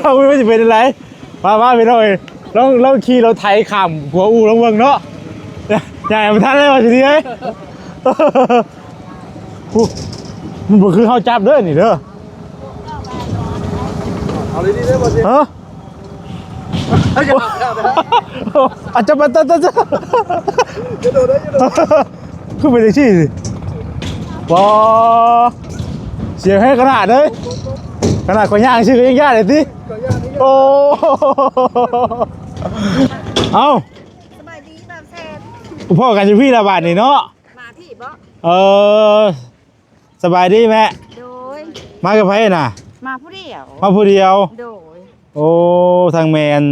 ເອົາ ມັນຊິເປັນຈັ່ງໃດ? ມາ ມາ ພີ່ນ້ອງເອີຍ ລອງ ລອງຂີ່ລົດໄຖຂ້າມຂົວອູ່ລອງເບິ່ງເນາະ. ຍ່າງບໍ່ທັນແລ້ວຊິເອີຍ ໂອ້ ມັນບໍ່ຄືເຮົາຈັບເດີນີ້ເດີ. ເອົາດີໆເດີບໍ່ຊິ ຮະ? ອາ ຈະມາ ຈະ ຈະ ຈະ ກະໂດດເດີ ກະໂດດ ຄືເປັນຈັ່ງຊີ້? ບໍ່ ສຽງແຮງຂະໜາດເລີຍ ຂະໜາດຂ້ອຍຍ່າງຊື່ກໍຍັງຢ້ານເລີຍຕິ. ໂອ້ ເອົ້າ ສະບາຍດີບ່າວແຊນ ພໍ້ກັນຢູ່ພີ້ລະບາດນີ້ເນາະ. ມາພີ້ບໍ? ເອີ ສະບາຍດີແມ່. ໂດຍ ມາກັບໃຜນະ? ມາຜູ້ດຽວ ມາຜູ້ດຽວ. ໂດຍ ໂອ້ ທາງແມ່ນ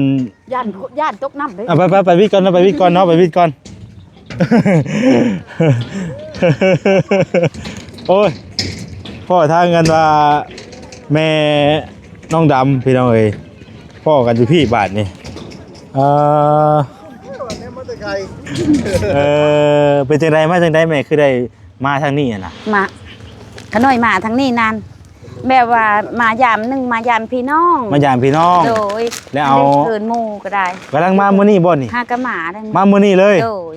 ຢ້ານ ຢ້ານຕົກນ້ຳເດ້. ເອົາ ໄປ ໄປ ໄປວິດກ່ອນເນາະ ໄປວິດກ່ອນເນາະ ໄປວິດກ່ອນ. ໂອ້ຍ ພໍ້ທາງກັນວ່າແມ່ນ້ອງດຳ ພີ່ນ້ອງເອີຍ ພໍ້ກັນຢູ່ພີ້ບາດນີ້. ເອີ ເອີ ເປັນຈັ່ງໃດ ມາຈັ່ງໃດແມ່ ຄືໄດ້ ມາທາງນີ້ຫັ້ນນະ? ມາ ຂະນ້ອຍມາທາງນີ້ນັ້ນ ແບບວ່າມາຢາມ ໜຶ່ງມາຢາມພີ່ນ້ອງ ມາຢາມພີ່ນ້ອງ. ໂດຍ ແລ້ວເອົາ ເອີ້ນໝູ່ກໍໄດ້. ກຳລັງມາມື້ນີ້ບໍ່ນີ້? ຫາກະມາໄດ້ ມາມື້ນີ້ເລີຍ. ໂດຍ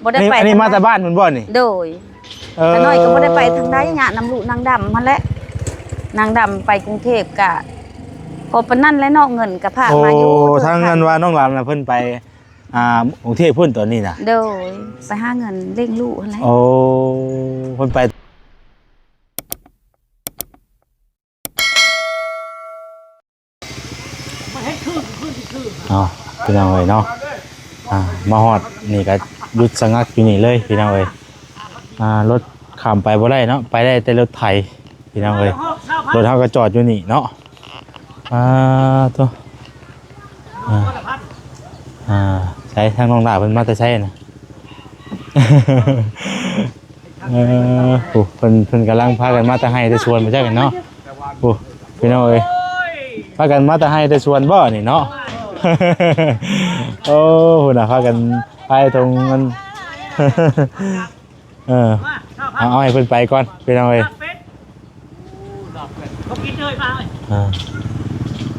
ບໍ່ໄດ້ໄປ ອັນນີ້ມາແຕ່ບ້ານພຸ້ນບໍ່ນີ້? ໂດຍ ເອີ ຂະນ້ອຍກໍບໍ່ໄດ້ໄປທາງໃດ ຍານຳລູກນາງດຳຫັ້ນແຫຼະ. ນາງດຳໄປກຸງເທບກະ ພໍປານນັ້ນແຫຼະເນາະ ເງິນກະພາກມາຢູ່. ໂອ້ ທາງນັ້ນວ່ານ້ອງດຳນະ ເພິ່ນໄປ ອ່າ ກຸງເທບພຸ້ນຕອນນີ້ນະ. ໂດຍ ໄປຫາເງິນລ້ຽງລູກຫັ້ນແຫຼະ. ໂອ້ ເພິ່ນໄປ ເອົາ ພີ່ນ້ອງເອີຍເນາະ ອ່າ ມາຮອດນີ້ກໍຢຸດສະງັກຢູ່ນີ້ເລີຍ ພີ່ນ້ອງເອີຍ. ອ່າ ລົດຂ້າມໄປບໍ່ໄດ້ເນາະ ໄປໄດ້ແຕ່ລົດໄຖ ພີ່ນ້ອງເອີຍ. ລົດເຮົາກໍຈອດຢູ່ນີ້ເນາະ. ອ່າ ໂທ້ ອ່າ ອ່າ ໃສ ທາງນ້ອງຫຼ້າເພິ່ນມາແຕ່ໃສນະ? ເອີ ໂອ້ ເພິ່ນ ເພິ່ນກຳລັງພາກັນມາແຕ່ໄຮ່ແຕ່ສວນບໍ່ຈັກເນາະ. ໂອ້ ພີ່ນ້ອງເອີຍ ພາກັນມາແຕ່ໄຮ່ແຕ່ສວນບໍ່ນີ້ເນາະ? ໂອ້ ພຸ້ນນະ ພາກັນພາຍຖົງມັນ ເອີ ເອົາ ເອົາໃຫ້ເພິ່ນໄປກ່ອນ ພີ່ນ້ອງເອີຍ. ອ່າ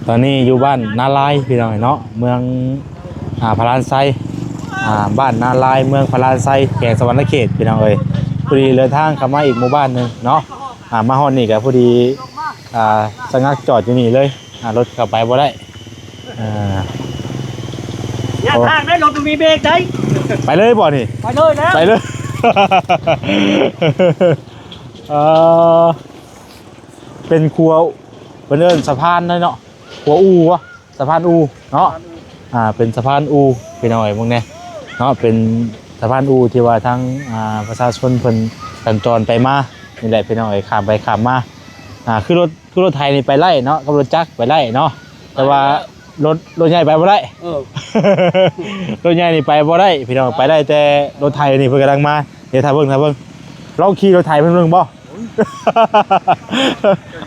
ຕອນນີ້ຢູ່ບ້ານນາລາຍ ພີ່ນ້ອງເອີຍເນາະ ເມືອງ ອ່າ ພະລານໄຊ ອ່າ ບ້ານນາລາຍ ເມືອງພະລານໄຊ ແຂວງສະຫວັນນະເຂດ ພີ່ນ້ອງເອີຍ. ພໍດີເດີນທາງເຂົ້າມາອີກໝູ່ບ້ານໜຶ່ງເນາະ ອ່າ ມາຮອດນີ້ກໍພໍດີ ອ່າ ສະງັກຈອດຢູ່ນີ້ເລີຍ ອ່າ ລົດເຂົ້າໄປບໍ່ໄດ້. ອ່າ ຍ່າງທາງໄດ້ ລົດບໍ່ມີເບຣກໄດ໋. ໄປເລີຍບໍ່ນີ້? ໄປເລີຍແລ້ວ ໄປເລີຍ. ເອີ ເປັນຂົວ ເພິ່ນເອີ້ນສະພານເນາະ ຂົວອູ່ວະ ສະພານອູ່ເນາະ. ອ່າ ເປັນສະພານອູ່ ພີ່ນ້ອງເອີຍ ເບິ່ງແດ່ເນາະ ເປັນສະພານອູ່ທີ່ວ່າທາງ ອ່າ ປະຊາຊົນເພິ່ນສັນຈອນໄປມານີ້ແຫຼະ ພີ່ນ້ອງເອີຍ ຂ້າມໄປຂ້າມມາ. ອ່າ ຄືລົດ ຄືລົດໄຖນີ້ໄປໄດ້ເນາະ ກັບລົດຈັກໄປໄດ້ເນາະ ແຕ່ວ່າ ໄປໄດ້ ລົດ ລົດໃຫຍ່ໄປບໍ່ໄດ້. ເອີ ລົດໃຫຍ່ນີ້ໄປບໍ່ໄດ້ ພີ່ນ້ອງ ໄປໄດ້ແຕ່ລົດໄຖນີ້ ເພິ່ນກຳລັງມາ. ດຽວຖ້າເບິ່ງ ຖ້າເບິ່ງ ລອງຂີ່ລົດໄຖເພິ່ນເບິ່ງບໍ່?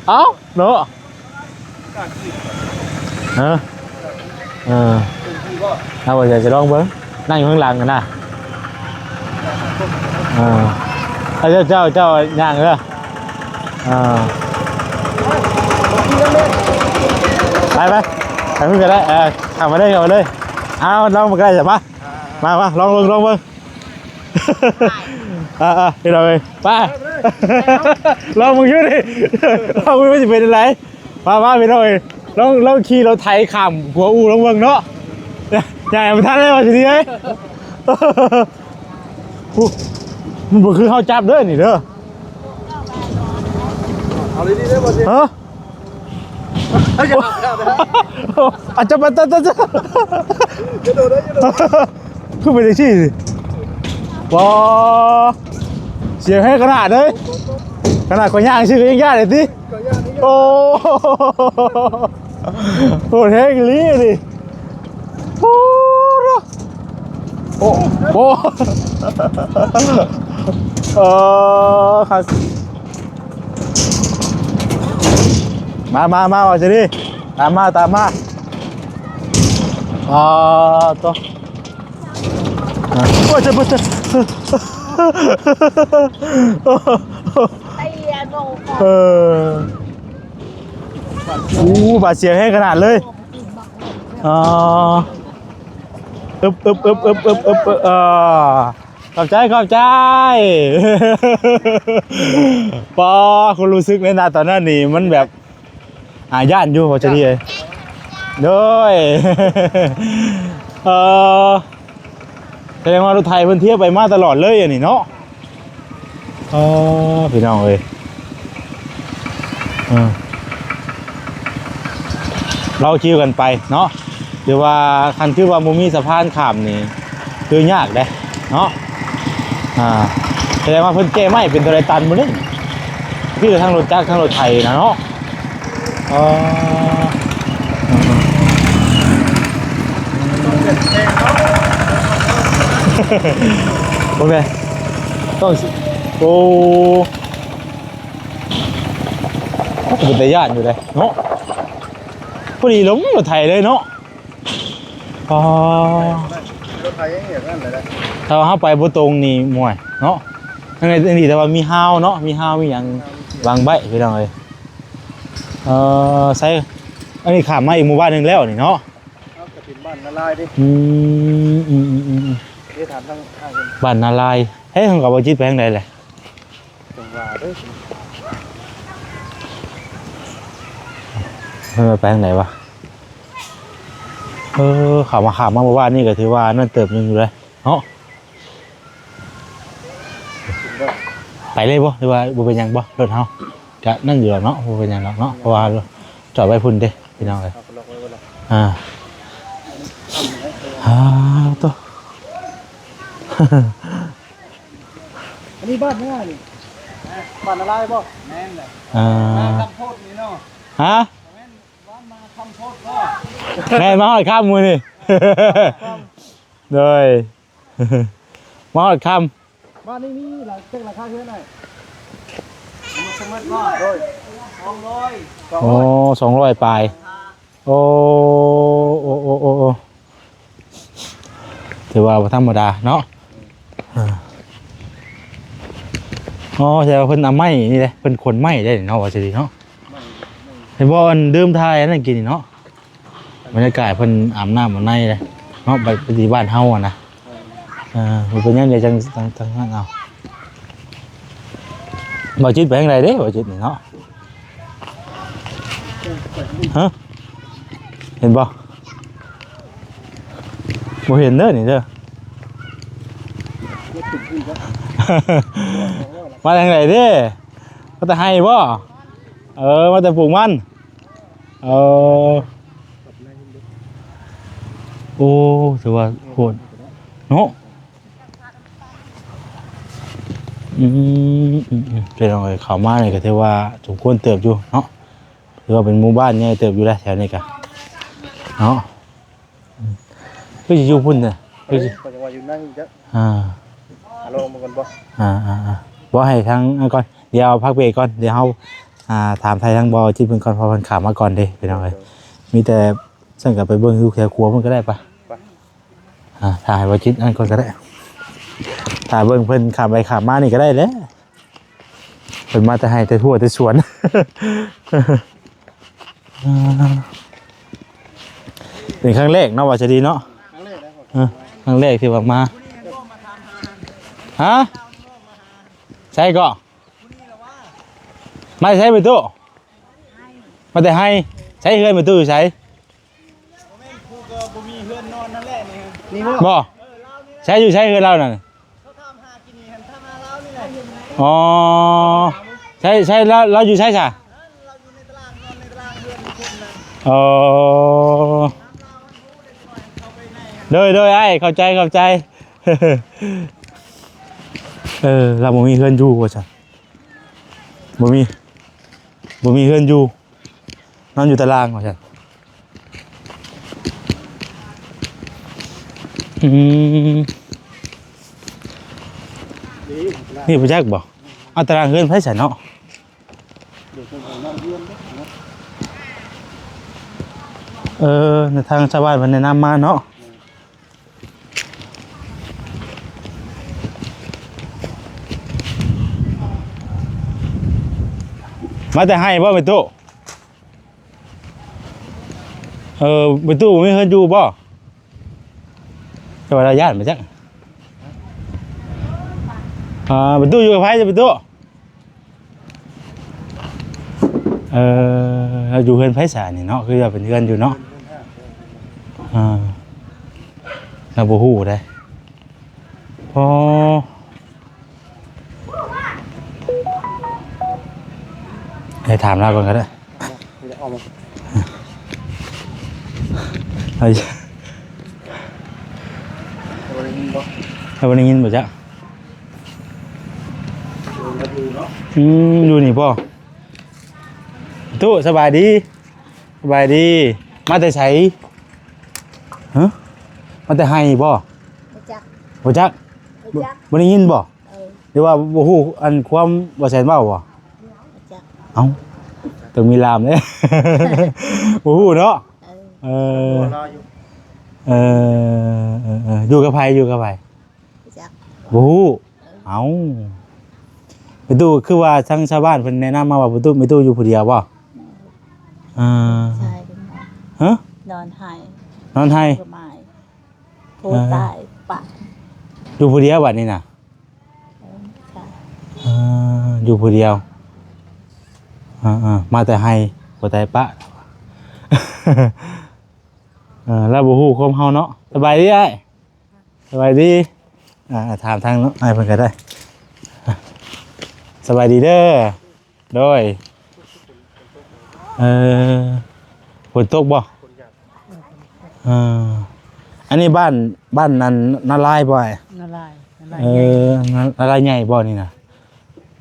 ເອົ້າ ເນາະ ຮະ ເອີ ເອົາ ວ່າຈະ ຈະລອງເບິ່ງ ນັ່ງຢູ່ຂ້າງຫຼັງຫັ້ນນະ. ເອີ ເຈົ້າ ເຈົ້າ ເຈົ້າຍ່າງເດີ. ເອີ ໄປ ໄປ ໄປພຸ້ນກໍໄດ້. ເອີ ເຂົ້າມາເລີຍ ເຂົ້າມາເລີຍ. ເອົາ ລອງເບິ່ງກໍໄດ້ ມາ ມາ ມາ ລອງເບິ່ງ ລອງເບິ່ງ. ອ່າໆ ພີ່ນ້ອງເອີຍ ໄປ ລອງເບິ່ງຢູ່ນີ້ ລອງເບິ່ງວ່າຊິເປັນຈັ່ງໃດ. ມາ ມາ ພີ່ນ້ອງເອີຍ ລອງ ລອງຂີ່ລົດໄຖຂ້າມຂົວອູ່ລອງເບິ່ງເນາະ. ຍ່າງບໍ່ທັນແລ້ວຊິເອີຍ ໂອ້ ມັນບໍ່ຄືເຮົາຈັບເດີນີ້ເດີ. ເອົາດີໆເດີບໍ່ຊິ ຮະ? ອາດຈະມາ ຄືເປັນຈັ່ງຊີ້ ບໍ່ ສຽງແຮງຂະໜາດເລີຍ ຂະໜາດຂ້ອຍຍ່າງຊື່ກໍຍັງຢ້ານເລີຍຕິ. ໂອ້ ໂຫດແຮງອີ່ຫຼີນີ້. ໂອ້ ໂອ້ ໂອ້ ເອີ ຄັກ ມາ ມາ ມາ ວ່າຊິດີ ຕາມມາ ຕາມມາ. ອ່າ ໂຕ ໂອ້ຍ ເຈັບ ເຈັບ ເອີ. ໄອ້ເຫຍໂຕ ເອີ. ໂອ້ ບາດສຽງແຮງຂະໜາດເລີຍ. ເອີ ອຶບ ອຶບ ອຶບ ເອີ ຂອບໃຈ ຂອບໃຈ. ປາ ຄວາມຮູ້ສຶກໃນນາຕອນນັ້ນນີ້ ມັນແບບ ອາ ຢ້ານຢູ່ ບໍ່ຈະດີເອີຍ. ໂດຍ ເອີ ສະແດງວ່າລົດໄຖເພິ່ນທຽວໄປມາຕະຫຼອດເລີຍອັນນີ້ເນາະ. ອໍ ພີ່ນ້ອງເອີຍ ເອີ ເລາະຄິວກັນໄປເນາະ. ຫຼືວ່າຄັນຄືວ່າບໍ່ມີສະພານຂ້າມນີ້ ຄືຍາກເດ້ເນາະ. ອ່າ ສະແດງວ່າເພິ່ນແກ້ໄມ້ເປັນເທົ່າໃດຕັນບໍ່ນີ້ ຄືທັງລົດຈັກທັງລົດໄຖນະເນາະ. ອໍ ບໍ່ແມ່ນ ຕ້ອງ ໂອ້ ເປັນຕາຢ້ານຢູ່ເດ້ເນາະ. ພໍດີລົງລົດໄຖເລີຍເນາະ. ອໍ ລົດໄຖຍັງເຮັດນັ້ນເລີຍເດ້. ຖ້າວ່າເຮົາໄປບໍ່ຕົງນີ້ ໂອ້ຍ ເນາະ. ຍັງໄດ້ດີແຕ່ວ່າມີຮາວເນາະ ມີຮາວມີຫຍັງບັງໄວ້ ພີ່ນ້ອງເອີຍ. ເອີ ໃສ ອັນນີ້ຂ້າມມາອີກໝູ່ບ້ານໜຶ່ງແລ້ວນີ້ເນາະ. ເຮົາກໍເປັນບ້ານນາລາຍເດ້. ອືມ ອືມໆໆ ເດ້ຖາມທາງ ທາງເພິ່ນ ບ້ານນາລາຍ. ເຮີ້ຍ ຂອງເຂົາບໍ່ຈິດໄປທາງໃດແຫຼະ? ຈັ່ງວ່າເດີ ເພິ່ນວ່າໄປທາງໃດວະ? ເອີ ເຂົາມາ ເຂົາມາເມື່ອວານນີ້ກໍຖືວ່ານັ້ນເຕີບໜຶ່ງຢູ່ເດ້ເນາະ. ໄປເລີຍບໍ່ ຫຼືວ່າບໍ່ເປັນຫຍັງບໍ່? ລົດເຮົາກະນັ້ນຢູ່ແລ້ວເນາະ ບໍ່ເປັນຫຍັງດອກເນາະ ເພາະວ່າຈອດໄວ້ພຸ້ນເດ້ ພີ່ນ້ອງເອີຍ. ອ່າ ອ່າ ໂຕ ອັນນີ້ບ້ານຫຍັງນີ້? ບ້ານນາລາຍບໍ່? ແມ່ນແຫຼະ. ອ່າ ນາຄຳໂພດນີ້ເນາະ. ຮະ? ແມ່ນບ້ານນາຄຳໂພດບໍ່? ແມ່ນ ມາຮອດຄ່ຳມື້ນີ້. ໂດຍ ມາຮອດຄ່ຳ. ບ້ານນີ້ມີຫຼາຍ ຈັກຫຼັງຄາເຮືອນອ້າຍ? ໝົດທັງໝົດບໍ່? ໂດຍ ສອງຮ້ອຍ. ໂອ້ ສອງຮ້ອຍປາຍ. ໂອ້ ໂອ້ ໂອ້ ໂອ້ ໂອ້ ຖືວ່າບໍ່ທຳມະດາເນາະ. ອໍ ແຕ່ວ່າເພິ່ນເອົາໄມ້ນີ້ເດ້ ເພິ່ນຂົນໄມ້ໄດ້ເນາະ ວ່າຊິດີເນາະ. ເຫັນບໍ່ ອັນ ລືມຖ່າຍອັນນັ້ນກີ້ນີ້ເນາະ. ບັນຍາກາດເພິ່ນອາບນ້ຳອາບໃນເດ້ເນາະ ໄປ ໄປທີ່ບ້ານເຮົາຫັ້ນນະ. ເອີ ເອີ ບໍ່ເປັນຫຍັງ ດຽວຈັ່ງ ຈັ່ງ ຈັ່ງນັ້ນເອົາ. ບ່າວຈິດໄປທາງໃດເດ້ ບ່າວຈິດນີ້ເນາະ? ຮະ? ເຫັນບໍ່? ບໍ່ເຫັນເດີນີ້ເດີ. ມາທາງໃດເດ້? ມາແຕ່ໄຮ່ບໍ່? ເອີ ມາແຕ່ປູກມັນ. ເອີ ໂອ້ ຖືວ່າໂຫດເນາະ. ອືມ ອືມ ອືມ ພີ່ນ້ອງເອີຍ ເຂົ້າມານີ້ກໍຖືວ່າສົມຄວນເຕີບຢູ່ເນາະ. ຖືວ່າເປັນໝູ່ບ້ານໃຫຍ່ເຕີບຢູ່ແຫຼະແຖວນີ້ກະເນາະ. ຄືຊິຢູ່ພຸ້ນນະ ຄືຊິ ຂ້ອຍວ່າຢູ່ໃນນີ້ຈ້ະ. ອ່າ ຫາລອງເບິ່ງກ່ອນບໍ່? ອ່າໆໆ ບໍ່ ໃຫ້ທາງອັນກ່ອນ ດຽວພັກເບຣກກ່ອນ ດຽວເຮົາ ອ່າ ຖາມໄຖ່ທາງບ່າວຈິດເພິ່ນກ່ອນ ເພາະເພິ່ນຂ້າມມາກ່ອນເດ້ ພີ່ນ້ອງເອີຍ. ມີແຕ່ຊັ້ນກໍໄປເບິ່ງຢູ່ແຖວຂົວພຸ້ນກໍໄດ້ປະ. ໄປ ອ່າ ຖ້າໃຫ້ບ່າວຈິດອັນກ່ອນກໍໄດ້ ຖ້າເບິ່ງເພິ່ນຂ້າມໄປຂ້າມມານີ້ກໍໄດ້ແຫຼະ. ເພິ່ນມາແຕ່ໄຮ່ແຕ່ທົ່ວແຕ່ສວນ. ເປັນຄັ້ງແລກເນາະ ວ່າຈະດີເນາະ. ຄັ້ງແລກນະ ເອີ ຄັ້ງແລກທີ່ວ່າມາ. ຮະ? ໃສເກາະ? ມາແຕ່ໃສແມ່ຕູ້? ມາແຕ່ໄຮ່. ໃສເຮືອນແມ່ຕູ້ຢູ່ໃສ? ບໍ່ ໃສຢູ່ໃສເຮືອນລາວນັ້ນ? ອໍ ໃສ ໃສລາວ ລາວຢູ່ໃສຊະ? ອໍ ໂດຍ ໂດຍ ອ້າຍ ເຂົ້າໃຈ ເຂົ້າໃຈ. ເອີ ລາວບໍ່ມີເຮືອນຢູ່ວ່າຊັ້ນ. ບໍ່ມີ ບໍ່ມີເຮືອນຢູ່ ນອນຢູ່ຕາລາງວ່າຊັ້ນ. ອືມ ນີ້ບໍ່ຈັກບໍ່? ເອົາຕາລາງເຮືອນໃຜຊັ້ນເນາະ? ເອີ ໃນທາງຊາວບ້ານເພິ່ນແນະນຳມາເນາະ. ມາແຕ່ໄຮ່ບໍ່ແມ່ຕູ້? ເອີ ປະຕູມີເຮືອນຢູ່ບໍ່? ແຕ່ວ່າລາວຢ້ານມາຈັກ. ອ່າ ປະຕູຢູ່ກັບໃຜ? ປະຕູ ເອີ ລາວຢູ່ເຮືອນໃຜຊະນີ້ເນາະ? ຄືວ່າເປັນເຮືອນຢູ່ເນາະ. ອ່າ ລາວບໍ່ຮູ້ເດ້. ອໍ ໃຫ້ຖາມລາວກ່ອນກໍໄດ້. ເອົາ ເອົາ ບໍ່ໄດ້ຍິນບໍ່? ເອົາ ບໍ່ໄດ້ຍິນບໍ່ຈັກ. ອືມ ຢູ່ນີ້ບໍ່? ຕູ້ ສະບາຍດີ. ສະບາຍດີ. ມາແຕ່ໃສ? ຮະ? ມາແຕ່ໄຮ່ບໍ່? ບໍ່ຈັກ. ບໍ່ຈັກ? ບໍ່ຈັກ. ບໍ່ໄດ້ຍິນບໍ່? ເອີ ຫຼືວ່າບໍ່ຮູ້ອັນຄວາມບໍ່ແຊນເວົ້າບໍ່? ບໍ່ຈັກ. ເອົ້າ ຕ້ອງມີລາມເດ້. ບໍ່ຮູ້ເນາະ. ເອີ ເອີ ເອີ ເອີ ຢູ່ກັບໃຜ? ຢູ່ກັບໃຜ? ບໍ່ຈັກ. ບໍ່ຮູ້. ເອີ ເອົ້າ ແມ່ຕູ້ ຄືວ່າທາງຊາວບ້ານເພິ່ນແນະນຳມາວ່າ ແມ່ຕູ້ ແມ່ຕູ້ຢູ່ຜູ້ດຽວບໍ່? ເອີ ໃຊ່. ຮະ? ນອນໄຫ້ ນອນໄຫ້. ເອີ ໂອ້ ຕາຍປະ ຢູ່ຜູ້ດຽວບັດນີ້ນະ. ເອີ ຢູ່ຜູ້ດຽວ. ອ່າໆ ມາແຕ່ໄຮ່ ໂອ້ ຕາຍປະ. ເອີ ລາວບໍ່ຮູ້ຄວາມເຮົາເນາະ. ສະບາຍດີອ້າຍ. ສະບາຍດີ. ອ່າ ຖາມທາງອ້າຍເພິ່ນກໍໄດ້. ສະບາຍດີເດີ. ໂດຍ. ເອີ ຝົນຕົກບໍ່? ເອີ ອັນນີ້ບ້ານ ບ້ານນັ້ນນາລາຍບໍ່ອ້າຍ? ນາລາຍ ນາລາຍ ເອີ ໃຫຍ່ ນາ ນາລາຍໃຫຍ່ບໍ່ນີ້ນະ?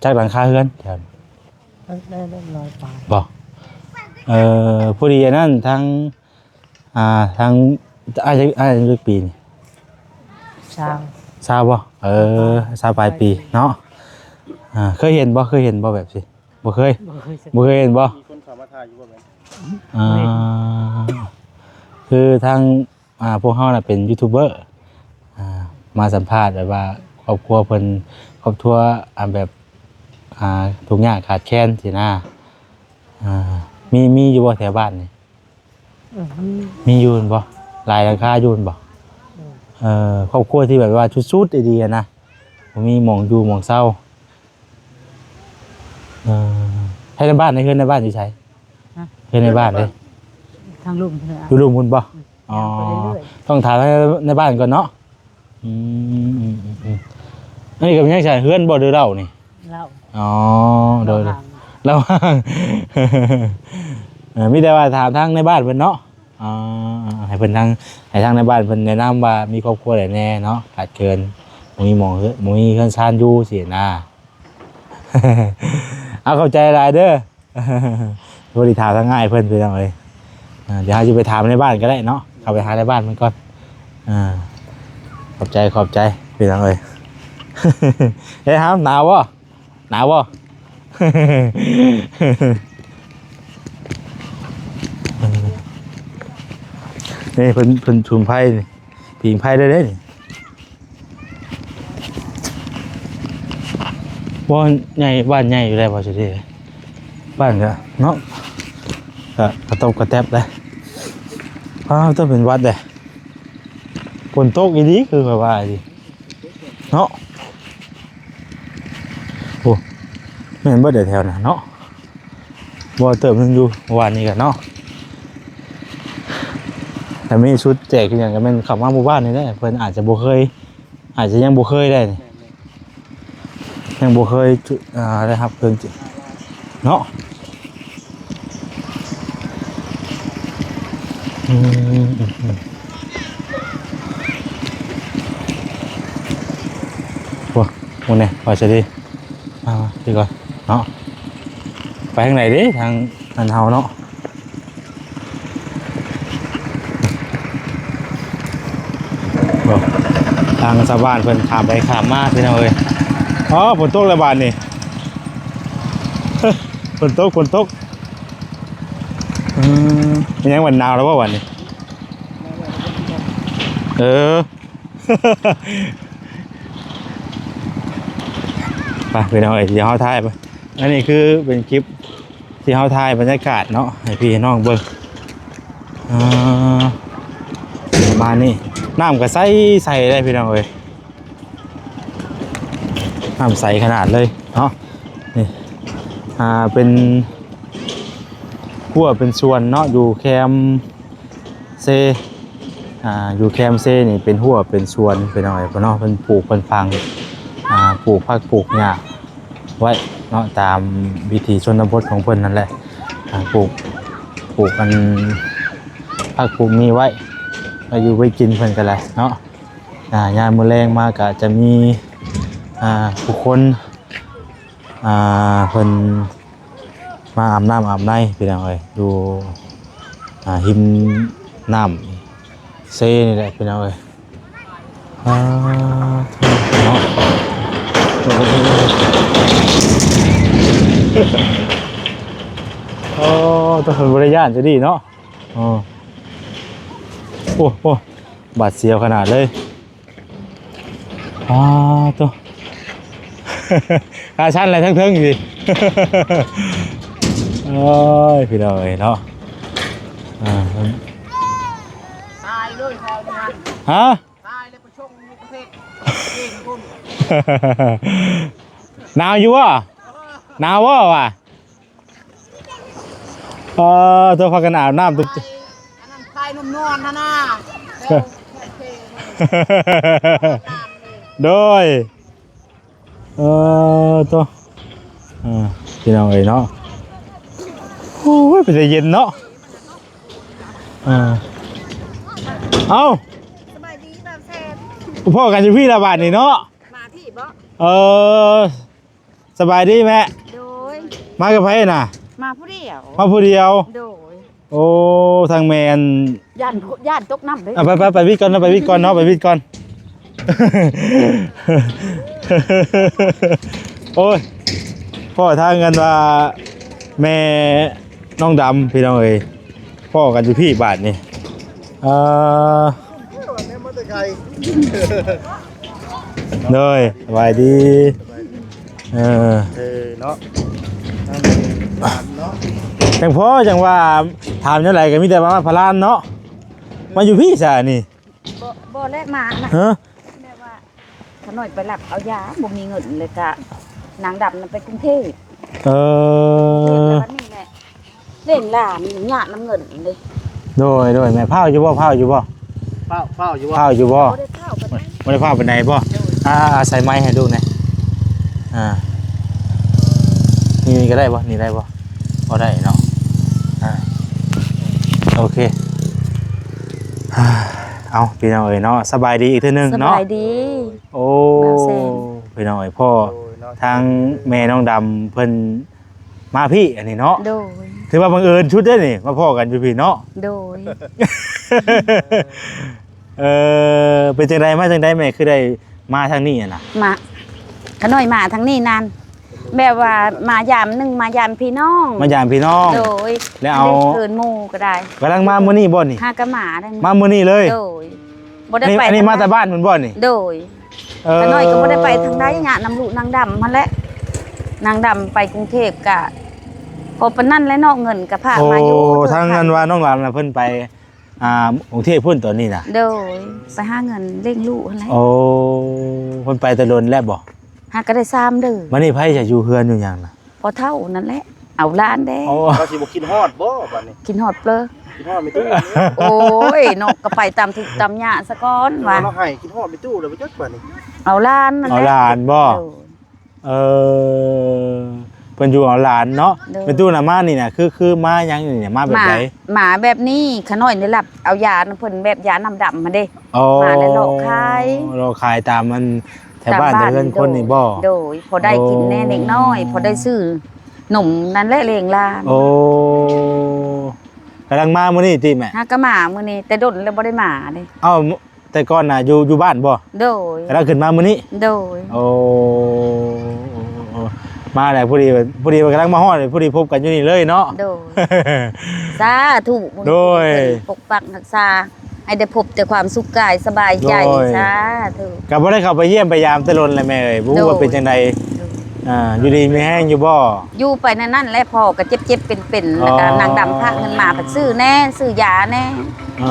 ຈັກຫຼັງຄາເຮືອນແຖວນີ້? ໄດ້ ໄດ້ ໄດ້ຮ້ອຍປາຍບໍ່? ເອີ ພໍດີອັນນັ້ນທາງ ອ່າ ທາງ ອ້າຍ ອ້າຍຈັກປີນີ້? ຊາວ ຊາວບໍ່? ເອີ ຊາວປາຍປີເນາະ. ອ່າ ເຄີຍເຫັນບໍ່? ເຄີຍເຫັນບໍ່ແບບຊີ້? ບໍ່ເຄີຍ. ບໍ່ເຄີຍ ບໍ່ເຄີຍເຫັນບໍ່? ມີຄົນເຂົ້າມາຖ່າຍຢູ່ບໍ່ແມ່ນ? ອ່າ ບໍ່ເຫັນ. ຄືທາງ ອ່າ ພວກເຮົານະເປັນຢູທູບເບີ ອ່າ ມາສຳພາດແບບວ່າຄອບຄົວເພິ່ນ ຄອບຄົວ ອ່າ ແບບ ອ່າ ທຸກຍາກຂາດແຄນຊີ້ນະ. ອ່າ ມີ ມີຢູ່ບໍ່ແຖວບ້ານນີ້? ເອີ ມີ ມີຢູ່ແມ່ນບໍ່? ຫຼາຍຫຼັງຄາຢູ່ແມ່ນບໍ່? ເອີ ເອີ ຄອບຄົວທີ່ແບບວ່າສຸດໆ ອີ່ຫຼີຫັ້ນນະ ບໍ່ມີໝ່ອງຢູ່ໝ່ອງເຊົາ. ເອີ ໃຫ້ໃນບ້ານ ໃນເຮືອນໃນບ້ານຢູ່ໃສ? ຮະ? ເຮືອນໃນບ້ານເດ້? ທາງລຸ່ມພຸ້ນແຫຼະ. ຢູ່ລຸ່ມພຸ້ນບໍ່? ອືມ ອໍ ຍ່າງໄປເລື້ອຍໆ ຕ້ອງຖາມໃນ ໃນບ້ານກ່ອນເນາະ. ອືມ ອັນນີ້ກໍຍັງໃຊ້ເຮືອນບໍ່ ຫຼືເລົ້ານີ້? ເລົ້າ. ອໍ ໂດຍ ເລົ້າຮ້າງ ເລົ້າຮ້າງ. ເອີ ມີແຕ່ວ່າຖາມທາງໃນບ້ານເພິ່ນເນາະ. ອໍ ໃຫ້ເພິ່ນທາງ ໃຫ້ທາງໃນບ້ານເພິ່ນແນະນຳວ່າມີຄອບຄົວໃດແດ່ເນາະ ຂາດເຂີນ ບໍ່ມີໝ່ອງເຮືອນ ບໍ່ມີເຮືອນຊານຢູ່ຊີ້ນະ. ເອົາ ຂອບໃຈຫຼາຍເດີ. ພໍດີຖາມທາງອ້າຍເພິ່ນ ພີ່ນ້ອງເອີຍ. ອ່າ ດຽວເຮົາຊິໄປຖາມໃນບ້ານກໍໄດ້ເນາະ ເຂົ້າໄປຫາໃນບ້ານເພິ່ນກ່ອນ. ອ່າ ຂອບໃຈ ຂອບໃຈ ພີ່ນ້ອງເອີຍ. ເອີ ຫາວ ໜາວບໍ່? ໜາວບໍ່? ນີ້ເພິ່ນ ເພິ່ນສຸມໄຟນີ້ ຜິງໄຟໄດ້ເດ້ນີ້. ບໍ່ໃຫຍ່ ບ້ານໃຫຍ່ຢູ່ແລ້ວບໍ່ຊິເດ້ ບ້ານກະເນາະ ກະກະຕົບກະແຕັບໄດ໋. ອ້າວ ຕ້ອງເປັນຫວັດເດ້. ຝົນຕົກອີ່ຫຼີ ຄືຂ້ອຍວ່າອີ່ຫຼີເນາະ. ໂອ້ ແມ່ນເບິດແຖວນັ້ນເນາະ. ບໍ່ ເຕີມໜຶ່ງຢູ່ ເມື່ອວານນີ້ກະເນາະ ແຕ່ມີຊຸດແຈກອີ່ຫຍັງກະແມ່ນເຂົ້າມາໝູ່ບ້ານນີ້ແຫຼະ. ເພິ່ນອາດຈະບໍ່ເຄີຍ ອາດຈະຍັງບໍ່ເຄີຍໄດ້ນີ້ ແມ່ນໆ ຍັງບໍ່ເຄີຍ ອ່າ ໄດ້ຮັບເຄື່ອງ ເນາະ. ອືມ ໂອ້ ໂອ້ແນ່ ວ່າຈະດີ ມາ ມາ ດີກ່ອນເນາະ. ໄປທາງໃດເດ້ ທາງອັນເຮົາເນາະ. ໂອ້ ທາງຊາວບ້ານເພິ່ນຂ້າມໄປຂ້າມມາ ພີ່ນ້ອງເອີຍ. ອໍ ຝົນຕົກແລ້ວບາດນີ້ ຝົນຕົກ ຝົນຕົກ. ອືມ ແມ່ນຫຍັງ ມັນໜາວແລ້ວບໍ່ບາດນີ້? ເອີ ໄປ ພີ່ນ້ອງເອີຍ ດຽວເຮົາຖ່າຍໄປ. ອັນນີ້ຄືເປັນຄລິບທີ່ເຮົາຖ່າຍບັນຍາກາດເນາະ ໃຫ້ພີ່ໃຫ້ນ້ອງເບິ່ງ. ອ່າ ມານີ້ ນ້ຳກໍໃສໆເດ້ພີ່ນ້ອງເອີຍ ນ້ຳໃສຂະໜາດເລີຍເນາະ. ນີ້ ອ່າ ເປັນຮົ້ວເປັນສວນເນາະ ຢູ່ແຄມເຊ ອ່າ ຢູ່ແຄມເຊນີ້ເປັນຮົ້ວເປັນສວນພີ່ນ້ອງເອີຍເນາະ. ເພິ່ນປູກເພິ່ນຝັງ ອ່າ ປູກຜັກປູກຫຍ້າໄວ້ເນາະ ຕາມວິຖີຊົນນະບົດຂອງເພິ່ນນັ້ນແຫຼະ. ອ່າ ປູກ ປູກອັນ ຜັກປູກມີໄວ້ ໄວ້ຢູ່ໄວ້ກິນເພິ່ນກໍໄດ້ເນາະ. ອ່າ ຍາມມື້ແລງມາກໍຈະມີ ອ່າ ຜູ້ຄົນ ອ່າ ເພິ່ນມາອາບນ້ຳອາບໃນພີ່ນ້ອງເອີຍ ຢູ່ ອ່າ ຮິມນ້ຳເຊນີ້ແຫຼະພີ່ນ້ອງເອີຍ. ອ່າ ເນາະ ໂອ້ ແຕ່ເພິ່ນບໍ່ໄດ້ຢ້ານຈະດີເນາະ. ອໍ ໂອ້ ໂອ້ ບາດສຽວຂະໜາດເລີຍ. ອ້າໂຕ ຂາສັ້ນແຫຼະເທິງໆ ນີ້ ໂອ້ຍ ພີ່ນ້ອງເອີຍເນາະ. ອ່າ ຕາຍເລີຍແຖວນີ້ ຮະ? ຕາຍແລ້ວໄປຊົງຢູ່ປະເທດຈີນພຸ້ນ. ໜາວຢູ່ບໍ່? ໜາວບໍ່ວະ? ເອີ ໂຕ ພາກັນອາບນ້ຳ ອັນນັ້ນ ພາຍໜຸ່ມນວນຫັ້ນນະ. ໂດຍ ເອີ ໂຕ ເອີ ພີ່ນ້ອງເອີຍເນາະ. ໂອ້ຍ ເປັນຕາເຢັນເນາະ. ເອີ ເອົ້າ ສະບາຍດີບ່າວແຊນ. ພໍ້ກັນຢູ່ພີ້ລະບາດນີ້ເນາະ. ມາພີ້ບໍ? ເອີ ສະບາຍດີແມ່. ໂດຍ. ມາກັບໃຜນະ? ມາຜູ້ດຽວ. ມາຜູ້ດຽວ. ໂດຍ. ໂອ້ ທາງແມ່ນ ຢ້ານ ຢ້ານຕົກນ້ຳເດ້. ອ່ະ ໄປ ໄປ ໄປວິດກ່ອນເນາະ ໄປວິດກ່ອນ ໄປວິດກ່ອນ. ໂອ້ຍ ພໍ້ທາງກັນວ່າແມ່ນ້ອງດຳ ພີ່ນ້ອງເອີຍ. ພໍ້ກັນຢູ່ພີ້ບາດນີ້. ເອີ ໂດຍ ສະບາຍດີ ເອີ ເອີເນາະ ຈັ່ງພໍ ຈັ່ງວ່າຖາມແນວໃດກໍມີແຕ່ວ່າມາພາລານເນາະ. ມາຢູ່ພີ້ຊະນີ້. ບໍ່ ບໍ່ແລກມານະ. ຮະ? ແບບວ່າ ຂ້ານ້ອຍໄປລັກເອົາຢາ ບໍ່ມີເງິນ ແລ້ວກະນາງດຳນະໄປກຸງເທບ. ເອີ ແລ້ວບັດນີ້ແຫຼະ ລ້ຽງຫຼານຍາກນຳເງິນເດ້. ໂດຍ ໂດຍ ແມ່ ພ້າວຢູ່ບໍ່? ພ້າວຢູ່ບໍ່? ພ້າວ ພ້າວຢູ່ບໍ່? ພ້າວຢູ່ບໍ່? ບໍ່ໄດ້ພ້າວປານໃດ. ບໍ່ໄດ້ພ້າວປານໃດບໍ່? ໂດຍ. ອ່າ ໃສ່ໄມໃຫ້ລູກແດ່. ອ່າ ນີ້ ນີ້ກໍໄດ້ບໍ່? ນີ້ໄດ້ບໍ່? ບໍ່ໄດ້ເນາະ. ອ່າ ໂອເຄ. ເອົ້າ ພີ່ນ້ອງເອີຍເນາະ ສະບາຍດີອີກເທື່ອໜຶ່ງເນາະ. ສະບາຍດີ. ໂອ້ ບ່າວແຊນ ພີ່ນ້ອງເອີຍ ພໍ່ ໂດຍເນາະ ທາງແມ່ນ້ອງດຳເພິ່ນມາພີ້ອັນນີ້ເນາະ. ໂດຍ. ຖືວ່າບັງເອີນສຸດເດ້ນີ້ ມາພໍ້ກັນຢູ່ພີ້ເນາະ. ໂດຍ. ເອີ ເປັນຈັ່ງໃດ ມາຈັ່ງໃດແມ່ ຄືໄດ້ມາທາງນີ້ຫັ້ນນະ? ມາ ຂ້ານ້ອຍມາທາງນີ້ນັ້ນ ແບບວ່າມາຢາມ ໜຶ່ງມາຢາມພີ່ນ້ອງ ມາຢາມພີ່ນ້ອງ. ໂດຍ. ແລ້ວເອົາ ເອີ້ນໝູ່ກໍໄດ້. ກຳລັງມາມື້ນີ້ບໍ່ນີ້? ຫາກໍມາໄດ້ ມາມື້ນີ້ເລີຍ. ໂດຍ. ບໍ່ໄດ້ໄປ ອັນນີ້ມາແຕ່ບ້ານພຸ້ນບໍ່ນີ້? ໂດຍ. ເອີ ຂ້ານ້ອຍກໍບໍ່ໄດ້ໄປທາງໃດ ຍາກນຳລູກນາງດຳຫັ້ນແຫຼະ. ນາງດຳໄປກຸງເທບກະພໍປານນັ້ນແຫຼະເນາະ ເງິນກໍພາກມາຢູ່. ໂອ້ ທາງນັ້ນວ່ານ້ອງດຳນະເພິ່ນໄປ ອ່າ ກຸງເທບພຸ້ນຕອນນີ້ນະ. ໂດຍ. ໄປຫາເງິນລ້ຽງລູກຫັ້ນແຫຼະ. ໂອ້ ເພິ່ນໄປແຕ່ດົນແລ້ວບໍ່? ຫາກໍໄດ້ສາມເດືອນ. ບັດນີ້ໃຜຈະຢູ່ເຮືອນຢູ່ຫຍັງນະ? ພໍ່ເຖົ້ານັ້ນແຫຼະ ເອົາຫຼານແດ່. ໂອ້ ເຂົາຊິບໍ່ຄິດຮອດບໍ່ບັດນີ້? ຄິດຮອດເດີ້. ຄິດຮອດແມ່ຕູ້. ໂອ້ຍເນາະ ກໍໄປຕາມທຸກຕາມຍາກສາກ່ອນວ່າ ເຮົາໃຫ້ຄິດຮອດແມ່ຕູ້ແລ້ວບໍ່ຈັກບັດນີ້. ເອົາຫຼານນັ້ນແຫຼະ. ເອົາຫຼານບໍ່? ໂດຍ. ເອີ ເພິ່ນຢູ່ເອົາຫຼານເນາະ. ໂດຍ. ແມ່ຕູ້ນະມານີ້ນະ ຄື ຄືມາຫຍັງນີ້ນະ ມາແບບໃດ? ມາ ມາແບບນີ້ ຂ້ານ້ອຍໄດ້ຮັບເອົາຢານຳເພິ່ນ ແບບຢານ້ຳດຳຫັ້ນເດ້. ອໍ ມາແລ້ວເລາະຂາຍ ເລາະຂາຍຕາມອັນແຖວບ້ານແຖວເຮືອນຄົນນີ້ບໍ່? ໂດຍ. ພໍໄດ້ກິນແດ່ເລັກນ້ອຍ ພໍໄດ້ຊື້ນົມນັ້ນແຫຼະລ້ຽງຫຼານ. ໂອ້ ກຳລັງມາມື້ນີ້ຕິແມ່? ຫາກໍມາມື້ນີ້ ແຕ່ດົນແລ້ວບໍ່ໄດ້ມາເດ້. ເອົ້າ ແຕ່ກ່ອນນະຢູ່ ຢູ່ບ້ານບໍ່? ໂດຍ. ກຳລັງຂຶ້ນມາມື້ນີ້? ໂດຍ. ໂອ້ ມາແລ້ວ ພໍດີ ພໍດີວ່າກຳລັງມາຮອດ ພໍດີພົບກັນຢູ່ນີ້ເລີຍເນາະ. ໂດຍ. ສາທຸ. ໂດຍ. ປົກປັກຮັກສາ ໃຫ້ໄດ້ພົບແຕ່ຄວາມສຸກກາຍສະບາຍໃຈ. ໂດຍ. ສາທຸ. ກໍບໍ່ໄດ້ເຂົ້າໄປຢ້ຽມໄປຢາມແຕ່ດົນແລ້ວແມ່ເອີຍ ບໍ່ຮູ້ວ່າເປັນຈັ່ງໃດ. ໂດຍ. ອ່າ ຢູ່ດີມີແຮງຢູ່ບໍ່? ຢູ່ໄປແນວນັ້ນແຫຼະ ພໍ່ກໍເຈັບໆເປັນໆ ອໍ ແລ້ວກໍນາງດຳພາກເງິນມາ ໄປຊື້ແດ່ ຊື້ຢາແດ່ ເອີ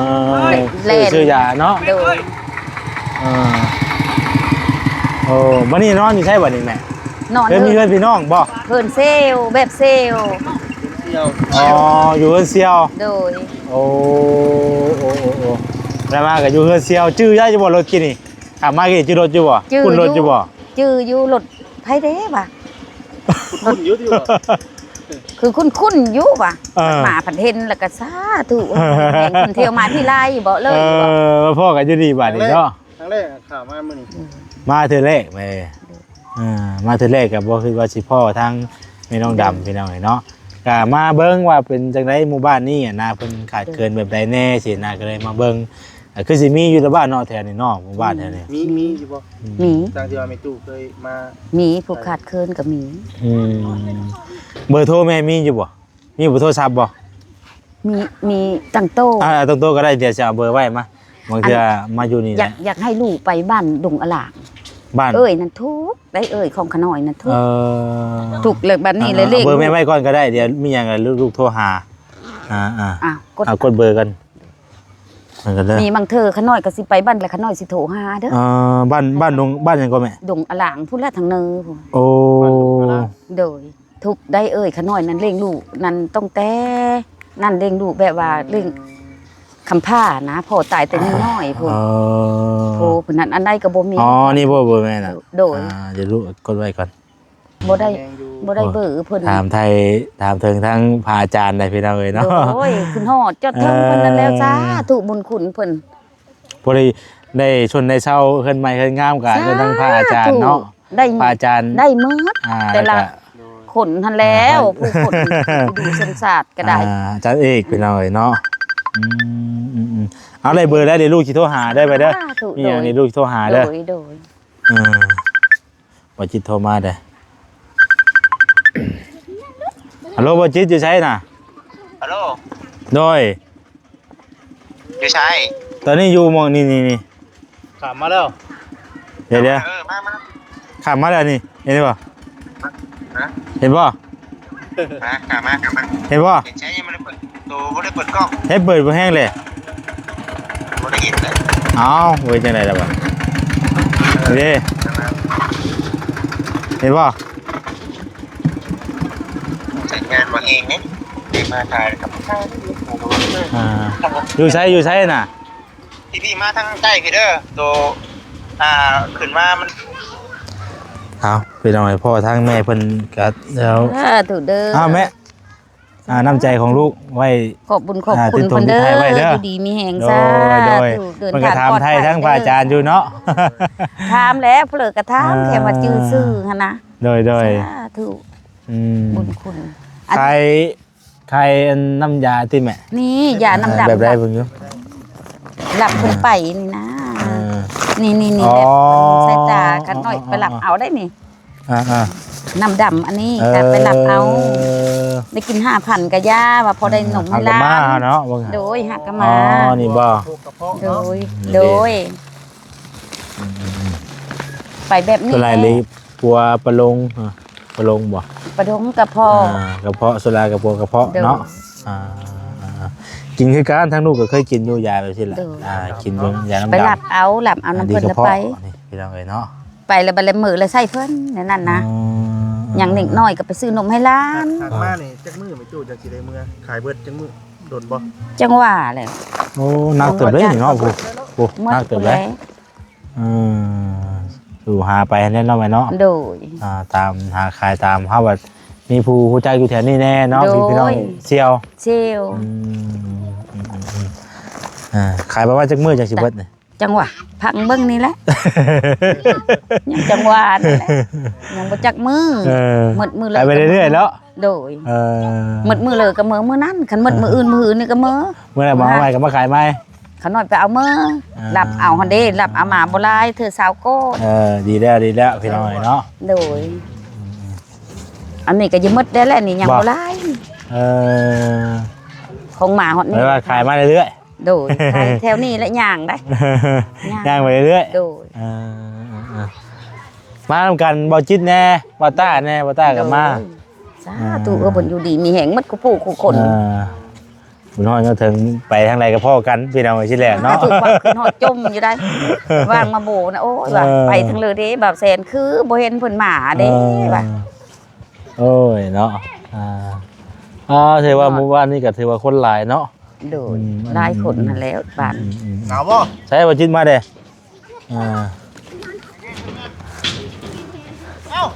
ແລ່ນ ຊື້ຢາເນາະ ໂດຍ ເອີ ໂອ້ ບັດນີ້ນອນຢູ່ໃສບັດນີ້ແມ່? ນອນ ເຮືອນ ເຮືອນ ມີເຮືອນພີ່ນ້ອງບໍ່? ເຮືອນເຊວ ແບບເຊວ ອໍ ຢູ່ເຮືອນເຊວ ໂດຍ ໂອ້ ໂອ້ ໂອ້ ໂອ້ ແລ້ວມາກໍຢູ່ເຮືອນເຊວ ຈື່ໄດ້ຢູ່ບໍ່ ລົດກີ້ນີ້? ຂັບมากี่ จื่อรถอยู่บ่ จื่อ คุ้นรถอยู่บ่ อยู่ จื่ออยู่ รถไผเด้วะ คุ้นๆอยู่ติบ่ คือคุ้นๆอยู่วะ เออ มาผัดเห็นแล้วก็สาธุ แห่งคนเที่ยวมาที่ไรอยู่บ่เลยอยู่บ่ เออ มาพ้อกันอยู่นี่บัดนี้เนาะ ครั้งแรก ครั้งแรกข้ามามื้อนี้ มาเทื่อแรกแม่ เออ มาเทื่อแรกก็บ่คิดว่าสิพ้อทางแม่น้องดำ พี่น้องเอ้ยเนาะ ก็มาเบิ่งว่าเป็นจั่งใด๋หมู่บ้านนี้อะนะ เพิ่นขาดเขินแบบใด๋แน่ซี้นะ ก็เลยมาเบิ่ง อ่ะ คือสิมีอยู่ละบ้านเนาะ แถวนี้เนาะ หมู่บ้านแถวนี้ มี มีอยู่บ่ อืม มี ตามที่ว่าแม่ตู้เคยมา มี ผู้ขาดเขินก็มี อืม เบอร์โทรแม่มีอยู่บ่ มีเบอร์โทรศัพท์บ่ มี มีตั้งโต๊ะ อ่า ตั้งโต๊ะก็ได้ เดี๋ยวสิเอาเบอร์ไว้มา บางเทื่อ อัน มาอยู่นี่ อยาก แหละ อยากให้ลูกไปบ้านดงอะหลาง บ้าน เอ้ย นั่นทุกข์ ได้เอ้ย ของขะน้อยนั่นทุกข์ เออ ทุกข์ แล้วบัดนี้ อ่า เลยเลข เอาเบอร์แม่ไว้ก่อนก็ได้ เดี๋ยวมีหยังลูกๆโทรหา อ่า อ่า อ่ะ กด เอากดเบอร์กัน มันก็เด้อ นี่บางเทื่อขะน้อยก็สิไปบ้าน แล้วขะน้อยสิโทรหาเด้อ เอ่อ บ้าน บ้านดง บ้านหยังก็แม่ ดงอะหลางพุ้นแหละ ทางเนินพุ้น โอ้ บ้านดงอะหลาง โดย ทุกข์ได้เอ้ย ขะน้อยนั่นเลี้ยงลูกนั่นตั้งแต่นั่น เลี้ยงลูกแบบว่าเลี้ยงกำพร้านะ พ่อตายแต่น้อยพุ้น เออ โอ้ พุ้นนั่น อันใด๋ก็บ่มี อ๋อ นี่บ่ เบอร์แม่น่ะ โดย อ่า เดี๋ยวลูกกดไว้ก่อน บ่ได้ แม่นอยู่ บ่ได้เบอร์เพิ่น ถามไถ่ ถามเถิงทางพระอาจารย์ได้พี่น้องเอ้ยเนาะ โอ้ย ขึ้นฮอดจอดเทิงเพิ่นนั่นแล้ว เออ สาธุบุญคุณเพิ่น พอดีได้ชนได้เซาเฮือนใหม่เฮือนงามก็ สาธุ เอิ้นทางพระอาจารย์เนาะ ได้ พระอาจารย์ ได้หมด อ่า แต่ละ แล้วก็ คนหั่นแล้ว อ่า ผู้คนดูสงสารก็ได้ อ่า อาจารย์เอกพี่น้องเอ้ยเนาะ อืม อืม อืม เอา ได้เบอร์แล้ว เดี๋ยวลูกสิโทรหาเด้อ ไปเด้อ สาธุ มีหยัง โดย นี่ลูกสิโทรหาเด้อ โดย โดย เออ บ่จิตโทรมาเด้อ ฮัลโหล บ่จิต อยู่ไสน่ะ ฮัลโหล โดย อยู่ไส ตอนนี้อยู่หม่องนี่ นี่ นี่ ข้ามมาแล้ว เดี๋ยว เดี๋ยว เออ มา มา ข้ามมาแล้วนี่ เห็นบ่ ฮะ เห็นบ่ มา ข้ามมา ข้ามมา เห็นบ่ เห็นใช่ ยังไม่ได้เปิด โตบ่ได้เปิดกล้อง ให้เปิดบ่แฮงเลย บ่ได้เห็นเลย เอ้า เว้ย จั่งใด๋ล่ะบ่ เด้ เห็นบ่ สัญญาณบ่แฮงเด้ ได้มาถ่ายกับ อ่า อยู่ไส อยู่ไสน่ะ พี่ๆ มาทางใกล้พี้เด้อ โต อ่า ขึ้นมามัน เอา พี่น้องเอ้ย พ้อทางแม่เพิ่นก็แล้ว สาธุเด้อ อ้าว แม่ อ่า น้ำใจของลูกไว้ ขอบบุญขอบคุณ อ่า ติดถม เพิ่นเด้อ ติดไถ่ไว้เด้อ อยู่ดีมีแฮง โดย สาธุ โดย เดินทางปลอดภัยเด้อ เพิ่นก็ถามไถ่ทางพระอาจารย์อยู่เนาะ ถามแล้ว เผลอก็ถาม อ่า แค่ว่าจื่อชื่อหั่นนะ โดย โดย สาธุ อืม บุญคุณ อัน ขาย ขายอันน้ำยาติแม่ นี่ยาน้ำดำ แบบใด๋เบิ่งอยู่ รับเพิ่นไปนี่นะ เออ นี่ๆๆ อ๋อ แบบสายตากันหน่อย อ๋อ ไปรับเอาได้นี่ อ่าๆ น้ำดำอันนี้ เออ ก็ไปรับเอา ได้กินห้าพันก็ยา ว่าพอได้นมให้หลาน หากะมาเนาะ โดย หากะมา อ๋อ นี่บ่ โดย นี่ โดย อืมๆๆ ไปแบบนี้ ส่วนหลายเลย แหละ ปัวปะลง อ่า ปะลงบ่ ปะลงกระเพาะ อ่า กระเพาะ ส่วนหลายกะปัวกระเพาะ โดย เนาะ อ่า กินคือกัน ทางลูกก็เคยกินอยู่ยาแบบนี้แหละ โดย อ่า กินอยู่ยาน้ำดำ ไปรับเอา รับเอาน้ำเพิ่นแล้วไป อ่า ดีกระเพาะ นี่พี่น้องเอ้ยเนาะ ไปแล้วบัดละมื้อละใส่เพิ่นแนวนั้นนะ อืม อย่างเด็กน้อยก็ไปซื้อนมให้หลาน หากมานี่จักมื้อแม่ตู้จังสิได้เมือ ขายเบิดจักมื้อ โดนบ่ จังหวะแหละ โอ้ หนักเติบเลยเนาะ โอ้ หมด หนักเติบเลย แล้ว อืม สู่หาไปแน่เนาะแม่เนาะ โดย อ่า ตามหาขายตาม เฮาว่ามีผู้รู้จักอยู่แถวนี้แน่เนาะ โดย พี่น้องเสี่ยว เสี่ยว อืม อืม อืม อืม อ่า ขายประมาณจักมื้อจังสิเบิดนี่ จังหวะ พังเบิ่งนี่แหละ ยังจังหวะนี่แหละ ยังบ่จักมื้อ เออ หมดมื้อเลย ขายไปเรื่อยๆเนาะ โดย เออ หมดมื้อเลยก็มื้อ มื้อนั้น คันหมดมื้ออื่น มื้ออื่นนี่ก็มื้อ มื้อใด๋มาเอาใหม่ก็มาขายใหม่ ขะน้อยไปเอาเมือ อ่า รับเอาหั่นเด้ รับเอามาบ่หลาย เทื่อซาวก้อน เออ ดีแล้ว ดีแล้ว พี่น้องเอ้ยเนาะ โดย อันนี้ก็จะหมดแล้วแหละนี่ ยังบ่หลาย เออ ของมาฮอดนี่ แปลว่าขายมาเรื่อยๆ โดย ขายแถวนี้แหละ ย่างได้ ย่างไปเรื่อยๆ โดย เออ เออ เออ ມານຳກັນ ເບົາຈິດແດ່ ເບົາຕ້າແດ່ ເບົາຕ້າກໍມາ. ໂດຍ ສາທຸ ອ່າ ເອີ ເພິ່ນຢູ່ດີມີແຮງໝົດຄູ່ຜູ້ຄູ່ຄົນ. ອ່າ ບຸນຮອດເຖິງ ໄປທາງໃດກໍພໍ້ກັນ ພີ່ນ້ອງເອີຍ ຊິແລ້ວເນາະ. ສາທຸ ວ່າຂຶ້ນຮອດຈົ່ມຢູ່ໄດ໋ ວ່າງມາໂບນະ ໂອ້ຍ ວ່າ ເອີ ໄປທາງເລີເດ້ ບ່າວແຊນ ຄືບໍ່ເຫັນເພິ່ນມາເດ້ ເອີ ວ່າ. ໂອ້ຍເນາະ ອ່າ ອ່າ ຖືວ່າມື້ວານນີ້ກໍຖືວ່າຄົນຫຼາຍເນາະ. ໂດຍ ອືມ ຫຼາຍຄົນຫັ້ນແຫຼະບ້ານ. ອືມໆໆ ໜາວບໍ່? ໃສວ່າຈິດມາເດ້. ອ່າ ເອົ້າ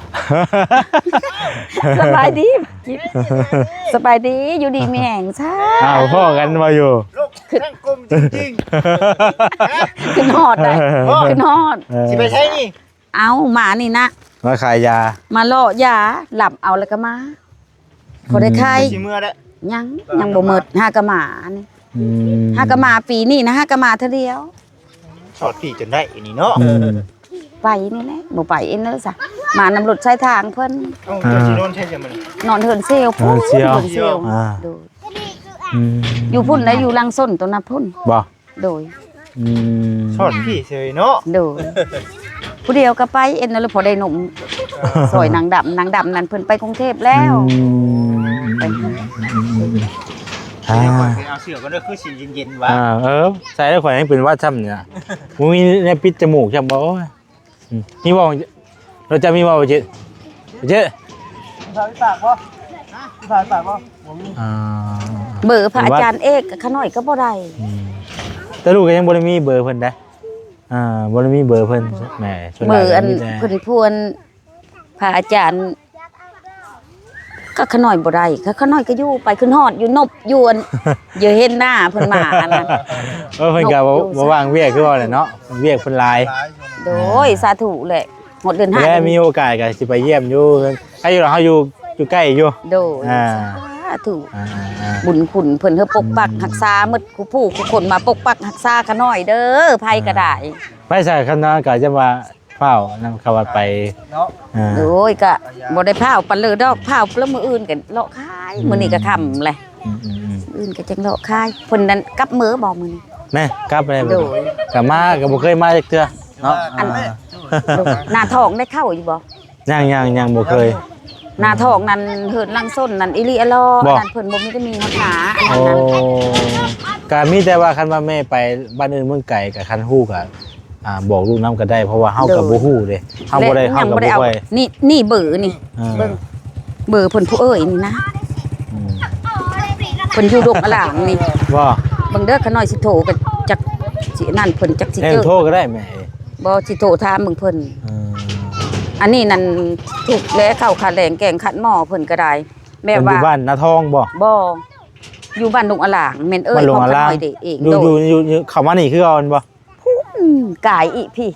ສະບາຍດີຈິດ ສະບາຍດີ ຢູ່ດີມີແຮງຊາ. ອ້າວ ພໍ້ກັນບໍ່ຢູ່ ໂລກຊ່າງກົມຈິງໆ ຂຶ້ນຮອດໄດ໋ ຂຶ້ນຮອດ. ເອີ ຊິໄປໃສນີ້? ເອົາ ມານີ້ນະ ມາຂາຍຢາ ມາເລາະຢາ ລັບເອົາແລ້ວກໍມາ. ພໍໄດ້ຂາຍ ອືມ ຊິເມືອແລ້ວ ຍັງ ຍັງບໍ່ໝົດ ຫາກະມານີ້. ອືມ ຫາກະມາປີນີ້ນະ ຫາກະມາເທື່ອດຽວ. ຊອດພີ້ຈົນໄດ້ອັນນີ້ເນາະ. ອືມ ໄປນີ້ແຫຼະ ບໍ່ໄປເອງເດີຊະ ມານຳລົດສາຍທາງເພິ່ນ. ເອົ້າ ອ່າ ເຈົ້າຊິນອນໃສຊັ້ນມື້ນີ້? ນອນເຮືອນເຊວພຸ້ນ ເຮືອນເຊວ ເຮືອນເຊວ. ອ່າ ໂດຍ ອືມ ຢູ່ພຸ້ນໄດ໋ ຢູ່ຫຼັງຊົນຕົວນັ້ນພຸ້ນ. ບໍ່? ໂດຍ ອືມ ຊອດພີ້ເສີຍເນາະ. ໂດຍ ຜູ້ດຽວກໍໄປເອັນນັ້ນແຫຼະ ພໍໄດ້ໜຸ່ມ ຊ່ອຍນາງດຳ ນາງດຳນັ້ນເພິ່ນໄປກຸງເທບແລ້ວ. ອືມ ອ່າ ໄປເອົາເສື້ອກ່ອນເດີ ຄືຊິເຢັນໆ ວ່າ. ອ່າ ເອີ ໃສ່ແລ້ວຂ້ອຍຍັງເປັນຫວັດຊ້ຳນີ້ນະ ບໍ່ມີແນວປິດຈະມູກຊ້ຳບໍ່? ໂອ້ຍ ອືມ ມີບໍ່ ລົດເຈົ້າມີບໍ່ ເຈັດ ເຈັດ ມີປາກບໍ່? ມີປາກບໍ່? ບໍ່ມີ. ອ່າ ເບີພະອາຈານເອກ ຂະນ້ອຍກໍບໍ່ໄດ້. ອືມ ແຕ່ລູກກໍຍັງບໍ່ໄດ້ມີເບີເພິ່ນເດ້. ອ່າ ບໍ່ໄດ້ມີເບີເພິ່ນ ແໝ່ ສ່ວນຫຼາຍ ເບີອັນ ກໍມີແຕ່ ເພິ່ນພວນພະອາຈານ ກໍຂະນ້ອຍບໍ່ໄດ້ ຂະ ຂະນ້ອຍກໍຢູ່ໄປ ຂຶ້ນຮອດຢູ່ນົບຢູ່ອັນ ຢູ່ເຫັນໜ້າເພິ່ນມາອັນນັ້ນ. ເອີ ເພິ່ນກໍບໍ່ ນົບຢູ່ ບໍ່ວ່າງວຽກຄືວ່າແຫຼະເນາະ ວຽກເພິ່ນຫຼາຍ. ໂດຍ ອ່າ ສາທຸແຫຼະ ຮອດເດືອນຫ້າ ແລ້ວມີໂອກາດກໍຊິໄປຢ້ຽມຢູ່ ໃຫ້ຢູ່ ເຮົາຢູ່ ຢູ່ໃກ້ຢູ່. ໂດຍ ອ່າ ສາທຸ ອ່າໆໆ ບຸນຄຸນເພິ່ນເຮີປົກປັກ ອືມ ຮັກສາໝົດຄູ່ຜູ້ຄູ່ຄົນ ມາປົກປັກຮັກສາຂະນ້ອຍເດີ ໃຜກໍໄດ້. ອ່າ ໄປໃສຂະນ້ອຍກໍຈະວ່າ ພ້າວນຳເຂົາວ່າໄປເນາະ. ອ່າ ໂອ້ຍ ກະບໍ່ໄດ້ພ້າວປານເລີດອກ ພ້າວລະມື້ອື່ນກັນເລາະຂາຍ. ອືມ ມື້ນີ້ກະຄ່ຳແຫຼະ ອືມໆໆ ມື້ອື່ນກະຈັ່ງເລາະຂາຍ. ເພິ່ນນັ້ນກັບມື້ບໍ່ມື້ນີ້? ແມ່ນ ກັບແລ້ວ. ໂດຍ ກະມາກະບໍ່ເຄີຍມາຈັກເທື່ອເນາະ. ອັນ ອ່າ ໜ້າທອງໄດ້ເຂົ້າຢູ່ບໍ່? ຍັງໆ ຍັງບໍ່ເຄີຍ. ໜ້າທອງນັ້ນເຮືອນຫຼັງຊົນນັ້ນອີ່ຫຼີອະລໍ ບໍ່ ອັນນັ້ນເພິ່ນບໍ່ມີ ແຕ່ມີຮອດໜ້າ ອັນນັ້ນນະ. ໂອ້ ກະມີແຕ່ວ່າຄັນວ່າແມ່ໄປບ້ານອື່ນເມືອງໄກ ກະຄັນຮູ້ກະ ອ່າ ບອກລູກນຳກໍໄດ້ ເພາະວ່າເຮົາກໍ ໂດຍ ບໍ່ຮູ້ເດ້ ເຮົາບໍ່ໄດ້ ເຮົາກໍບໍ່ຄ່ອຍ ນີ້ ນີ້ເບີນີ້ ອ່າ ເບິ່ງ ເບີເພິ່ນຜູ້ເອີຍນີ້ນະ. ອືມ ເພິ່ນຢູ່ດົງອະຫຼາງນີ້ ບໍ່ ເບິ່ງເດີ ຂະນ້ອຍຊິໂທກໍຈັກຊິນັ້ນ ເພິ່ນຈັກຊິເຈີ ໂທກໍໄດ້ແມ່. ບໍ່ ຊິໂທຖາມເບິ່ງເພິ່ນ. ເອີ ອັນນີ້ນັ້ນທຸກແລ້ວ ເຂົ້າຂາແລງແກງຂັດໝໍ້ເພິ່ນກໍໄດ້ ແບບວ່າ ຢູ່ບ້ານນາທອງບໍ່? ບໍ່ ຢູ່ບ້ານດົງອະຫຼາງ ແມ່ນເອີຍ ບ້ານດົງອະຫຼາງ ຂອງຂ້ານ້ອຍເດ້ເອງ. ຢູ່ ໂດຍ ຢູ່ ຢູ່ ຢູ່ ເຂົ້າມານີ້ຄືເກົ່າແມ່ນບໍ່? ພຸ້ນ ກາຍອີກພີ້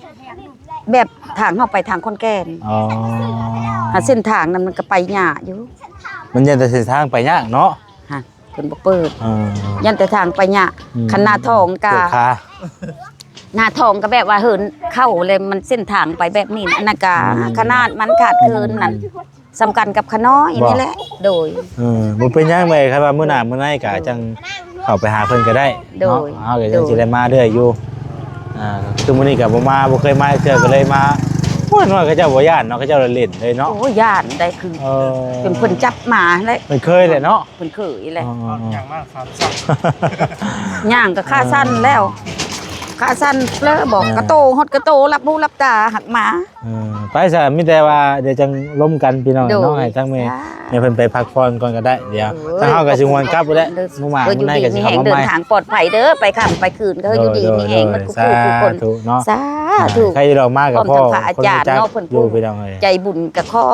ແບບທາງເຮົາໄປທາງຂອນແກ່ນ. ອໍ ຫາເສັ້ນທາງນັ້ນມັນກໍໄປຍາກຢູ່ ມັນຍັງແຕ່ເສັ້ນທາງໄປຍາກເນາະ. ຮະ ເພິ່ນບໍ່ເປີດ. ເອີ ຢ້ານແຕ່ທາງໄປຍາກ. ອືມ ຄັນນາທອງກະ ເກີບຄາ ນາທອງກະແບບວ່າເຫີນເຂົ້າແລ້ວ ມັນເສັ້ນທາງໄປແບບນີ້ ອັນນັ້ນກະ ອືມ ຂະໜາດມັນຂາດເຂີນນັ້ນ ອືມ ສຳກັນກັບຂະນ້ອຍນີ້ແຫຼະ. ບໍ່ ໂດຍ ເອີ ບໍ່ເປັນຫຍັງແມ່ ຄັນວ່າມື້ໜ້າມື້ໃນກະຈັ່ງເຂົ້າໄປຫາເພິ່ນກະໄດ້. ໂດຍ ເນາະ ເຮົາກະຍັງ ໂດຍ ຊິໄດ້ມາເລື້ອຍຢູ່. ອ່າ ຄືມື້ນີ້ກະບໍ່ມາ ບໍ່ເຄີຍມາເທື່ອ ກະເລີຍມາ. ໂອ້ຍ ນ້ອຍເຂົາເຈົ້າບໍ່ຢ້ານເນາະ ເຂົາເຈົ້າລະຫຼິ້ນເລີຍເນາະ. ໂອ້ຍ ຢ້ານໄດ໋ ຄື ເອີ ຈົນເພິ່ນຈັບມາແຫຼະ. ເພິ່ນເຄີຍແຫຼະເນາະ. ເພິ່ນເຄີຍແຫຼະ. ເອີ ເອີ ເອີ ຍ່າງມາຂາສັ້ນ ຍ່າງກໍຂາສັ້ນແລ້ວ ເອີ ຂາສັ້ນເລີບອກ ເອີ ກະໂຕ ຮອດກະໂຕ ຫຼັບຫູຫຼັບຕາ ຫາກມາ. ເອີ ໄປຊະ ມີແຕ່ວ່າດຽວຈັ່ງລົມກັນພີ່ນ້ອງເນາະ. ໂດຍ ໃຫ້ທາງແມ່ ສາທຸ ແມ່ເພິ່ນໄປພັກຜ່ອນກ່ອນກໍໄດ້. ດຽວ ໂດຍ ທາງເຮົາກໍຊິຫວນກັບພຸ້ນແຫຼະ ມື້ມາ ເອີ ມື້ໃນກໍຊິເຂົ້າມາໃໝ່. ເດີນທາງປອດໄພເດີ ໄປຄ່ຳໄປຄືນກໍໃຫ້ຢູ່ດີມີແຮງໝົດຄູ່ຜູ້ຄູ່ຄົນ. ໂດຍ ໂດຍ ສາທຸເນາະ. ສາທຸ ອ່າ ໃຜດອກມາກໍພໍ້ ພ້ອມທັງພະອາຈານເນາະ ເພິ່ນຜູ້ໃຫຍ່ບຸນກໍຂໍ ໃຈບຸນກໍຂໍ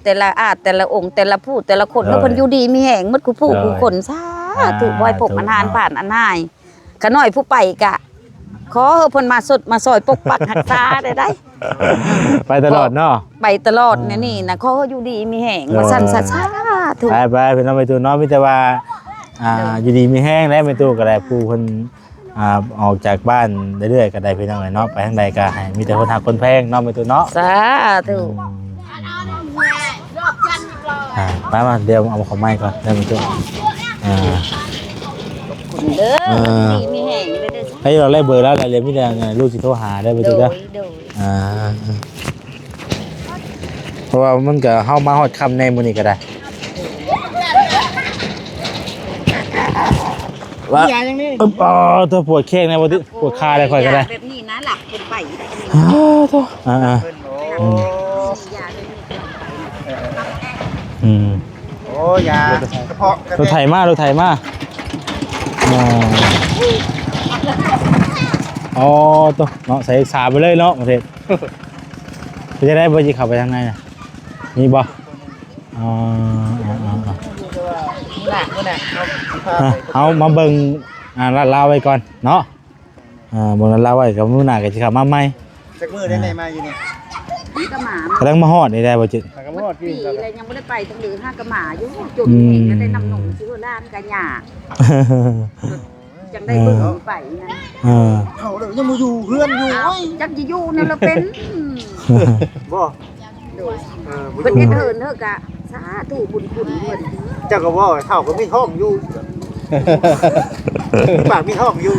ແຕ່ລະອາດ ແຕ່ລະອົງ ແຕ່ລະຜູ້ ແຕ່ລະຄົນ ເອີ ໃຫ້ເພິ່ນຢູ່ດີມີແຮງໝົດຄູ່ຜູ້ ເອີ ຄູ່ຄົນ. ສາທຸ ສາທຸ ຂໍໃຫ້ພົບອັນຫານ ເນາະ ຜ່ານອັນຫາຍ. ຂະນ້ອຍຜູ້ໄປກະ ຂໍໃຫ້ເພິ່ນມາສົດມາຊ່ອຍປົກປັກຮັກສາໄດ້ໄດ໋. ໄປຕະຫຼອດເນາະ ໄປຕະຫຼອດ ເອີ ແນວນີ້ນະ ຂໍໃຫ້ຢູ່ດີມີແຮງ ເອີ ວ່າຊັ້ນສາ ສາທຸ. ໄປໆ ພີ່ນ້ອງແມ່ຕູ້ເນາະ ມີແຕ່ວ່າ ອ່າ ໂດຍ ຢູ່ດີມີແຮງແຫຼະ ແມ່ຕູ້ກໍໄດ້ ຜູ້ເພິ່ນ ອ່າ ອອກຈາກບ້ານເລື້ອຍໆກໍໄດ້ພີ່ນ້ອງເອີຍເນາະ. ໄປທາງໃດກໍໃຫ້ມີແຕ່ຄົນຮັກຄົນແພງເນາະ ແມ່ຕູ້ເນາະ. ສາທຸ. ອືມ ອ່າ ໄປມາ ດຽວເອົາຂອງໃໝ່ກ່ອນເດີແມ່ຕູ້. ອ່າ ເດີ ເອີ ດີມີແຮງເດີ. ໃຫ້ເຮົາໄດ້ເບີລາວແລ້ວ ມີແຕ່ລູກຊິໂທຫາເດີແມ່ຕູ້ເດີ. ໂດຍ ໂດຍ ອ່າ ເພາະວ່າມັນກໍ ເຮົາມາຮອດຄ່ຳແດ່ມື້ນີ້ກໍໄດ້ ວ່າ ຢາຫຍັງນີ້ ອຶບ ອໍ ຕົວປວດແຂ້ງແດ່ບໍ່ຕິ ປວດຂາໄດ້ຂ້ອຍກໍໄດ້ ແບບນີ້ນະ ຫຼັບຂຶ້ນໄປ ອາ ໂທ້ ອາໆ ເພິ່ນ ໂອ້ ອືມ ຢາເລີຍ ເອີ ອືມ ໂອ້ ຢາສະເພາະ ລົດໄຖມາ ລົດໄຖມາ ອໍ ອໍ ໂທ້ ເນາະ ໃສ່ສາໄປເລີຍເນາະ ປະເທດ ເປັນຈັ່ງໃດ ບໍ່ຊິເຂົ້າໄປທາງໃນນະ ມີບໍ່? ອໍ ເຮົາມາເບິ່ງ ອ່າ ລາດລາວໄວ້ກ່ອນເນາະ ອ່າ ເບິ່ງລາດລາວໄວ້ ກໍມື້ໜ້າກໍຊິເຂົ້າມາໃໝ່ ຈັກມື້ໄດ້ແມ່ມາຢູ່ນີ້ ກໍມາ ກຳລັງມາຮອດນີ້ໄດ້ບໍ່ຈິດ ຫາກໍມາຮອດປີ ປີແລ້ວ ຍັງບໍ່ໄດ້ໄປທາງເດີ ຫາກໍມາຢູ່ ຈົນແຮງ ອືມ ກໍໄດ້ນ້ຳນົມຊິເຮັດຫຼານກໍຍາກ ຈັ່ງໄດ້ເບິ່ງໄປນັ້ນ ເອີ ເຖົ້າແລ້ວຍັງບໍ່ຢູ່ເຮືອນຢູ່ ໂອ້ຍ ຈັກຊິຢູ່ແນວລະເປັນ ບໍ່ ໂດຍ ເອີ ເພິ່ນເຮັດເຫີນເດີ້ກະ ສາທຸບຸນຄຸນເພິ່ນ ເຈົ້າກໍເວົ້າເຖົ້າກໍມີທ້ອງຢູ່ ມີປາກມີທ້ອງຢູ່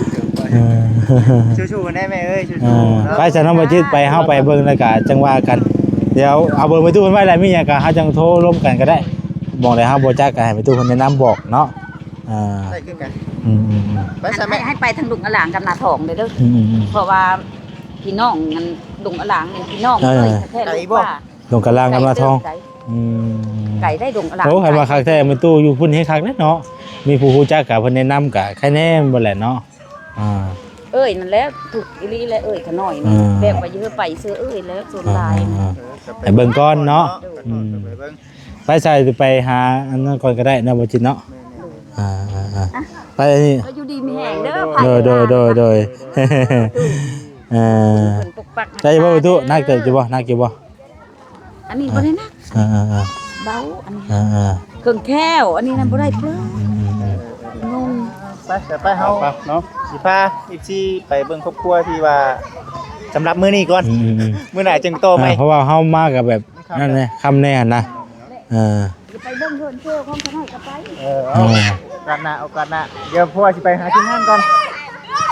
ເອີ ສູ້ໆກັນໄດ້ແມ່ເອີຍ ສູ້ໆ ເອີ ເນາະ ໄປຊະເນາະ ບໍ່ຈິດ ໄປ ເຮົາໄປເບິ່ງແລ້ວກະຈັ່ງວ່າກັນ ດຽວເອົາເບີແມ່ຕູ້ເພິ່ນໄວ້ແລ້ວ ມີຫຍັງກະເຮົາຈັ່ງໂທລົມກັນກໍໄດ້ ໝ່ອງໃດເຮົາບໍ່ຈັກກໍໃຫ້ແມ່ຕູ້ເພິ່ນແນະນຳບອກເນາະ ອ່າ ໄດ້ຄືກັນ ອືມໆໆ ໄປຊະແມ່ ໃຫ້ ໃຫ້ໄປທາງດົງອະຫຼາງກັບນາທອງເດີ້ ອືມໆ ເພາະວ່າພີ່ນ້ອງນັ້ນ ດົງອະຫຼາງນີ້ພີ່ນ້ອງ ເອີ ເອີຍ ແທ້ໆ ໄກບໍ່? ດົງກະລາງກັບນາທອງ ໄກເດີ້ ອືມ ໄກໄດ໋ດົງອະຫຼາງ ໂອ້ ຄັນວ່າຄັກແທ້ ແມ່ຕູ້ຢູ່ພຸ້ນແຮງຄັກເດ້ເນາະ ມີຜູ້ຮູ້ຈັກກະເພິ່ນແນະນຳກະໃຄແນ່ບໍ່ແຫຼະເນາະ ອ່າ ເອີຍ ນັ້ນແຫຼະ ທຸກອີ່ຫຼີແຫຼະເອີຍ ຂະນ້ອຍນີ້ ອ່າ ແບບວ່າເອີຍ ໄປເຊີເອີຍແລ້ວ ສ່ວນຫຼາຍ ອ່າ ອ່າ ໄປເບິ່ງກ່ອນເນາະ ໂດຍ ອືມ ໄປໃສ ໄປຫາອັນນັ້ນກ່ອນກໍໄດ້ເນາະ ບໍ່ຈິດເນາະ ແມ່ນໆ ອ່າໆໆ ອ່ະ ໄປອັນນີ້ ເອີ ຢູ່ດີມີແຮງເດີ້ ໂດຍໆໆ ເອີ ເພິ່ນປົກປັກ ໄດ້ບໍ່ຕູ້ ໜັກເຕີບຢູ່ບໍ່ ໜັກຢູ່ບໍ່ ອັນນີ້ບໍ່ໄດ້ໜັກ ອ່າໆໆ ເບົາ ອັນນີ້ ອ່າໆ ເຄື່ອງແຂ້ວ ອັນນີ້ນະບໍ່ໄດ້ເປີ ອືມໆໆ ງົງ ໄປ ໄປເຮົາ ໄປເນາະ ຊິພາເອັຟຊີໄປເບິ່ງຄອບຄົວທີ່ວ່າສຳລັບມື້ນີ້ກ່ອນ ອືມໆໆ ມື້ໜ້າຈຶ່ງຕໍ່ໃໝ່ ອ່າ ເພາະວ່າເຮົາມາກໍແບບນັ້ນແຫຼະ ຄ່ຳແນ່ຫັ້ນນະ ເອີ ໄປເບິ່ງເຮືອນເຊີຂອງຂະນ້ອຍກໍໄປ ເອີ ເອົາ ເອີ ໂອກາດໜ້າ ໂອກາດໜ້າ ດຽວພໍ່ຊິໄປຫາທີມງານກ່ອນ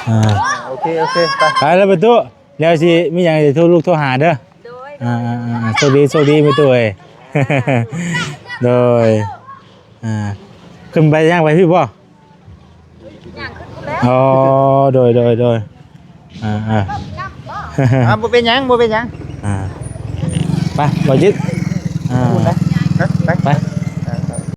ອ່າ ໂອເຄ ໂອເຄ ໄປ ໄປແລ້ວປະຕູ ດຽວຊິມີຫຍັງຊິໂທ ລູກໂທຫາເດີ ໂດຍ ອ່າໆໆ ໂຊກດີ ໂຊກດີແມ່ຕູ້ເອີຍ ໂດຍ ອ່າ ຂຶ້ນໄປ ຍ່າງໄປພີ້ບໍ່? ຍ່າງຂຶ້ນພຸ້ນແຫຼະ ອໍ ໂດຍໆໆ ອ່າໆ ອ່າ ບໍ່ເປັນຫຍັງ ບໍ່ເປັນຫຍັງ ອ່າ ໄປ ບໍ່ຈິດ ອ່າ ໄປ ໄປ